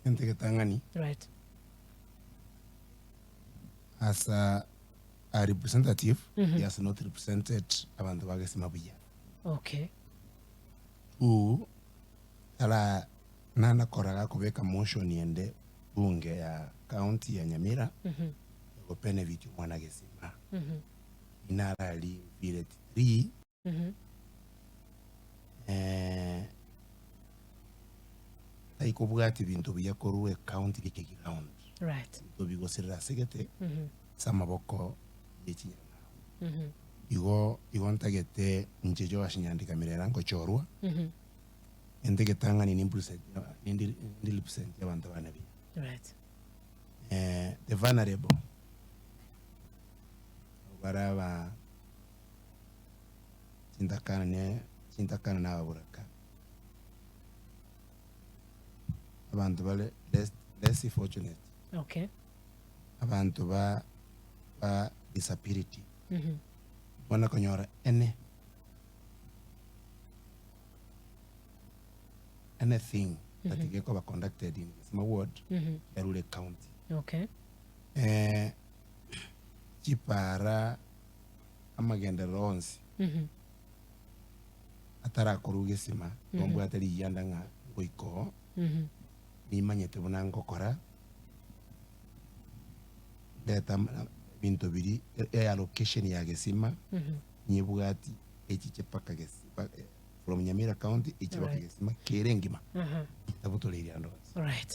Egento egetang'ani, Right. as a, a representative, he has not represented abanto ba Gesima buya. Okay. Two, tara nana kora gakobeka motion ende bunge ya county ya Nyamira ego benefit omwana Gesima. Inarari mfireti. Three, eh, taikobwatia binto buya korwa ecounty goika eground. Right. Binto bigosirera ase gete ase amaboko ye chinyang'au. Igo igo ntagete inche Joash Nyandika Mirera ngochorwa, ente egetang'ani nimpresent nindi nindi represent abanto bane buya. Right. Eh, the vulnerable, abwo bare aba chintakana ne chintakana na ababuraka, abanto bare less less fortunate, Okay. abanto ba ba disability, bono konyora any anything that gekoba conducted in Kisima ward, yarure county. Okay. Eh, chipara amagenderero onsi atarakorwa gesima, igo mbwate rigianda ng'a ngoika oo, nimanyete buna ngokora, ndete ama- ebinto biria, eallocation ya gesima, nyebwati echiche mpaka gesi from Nyamira county echiche mpaka Alright. gesima kere engima, etabutoreirie ande onsi. Alright.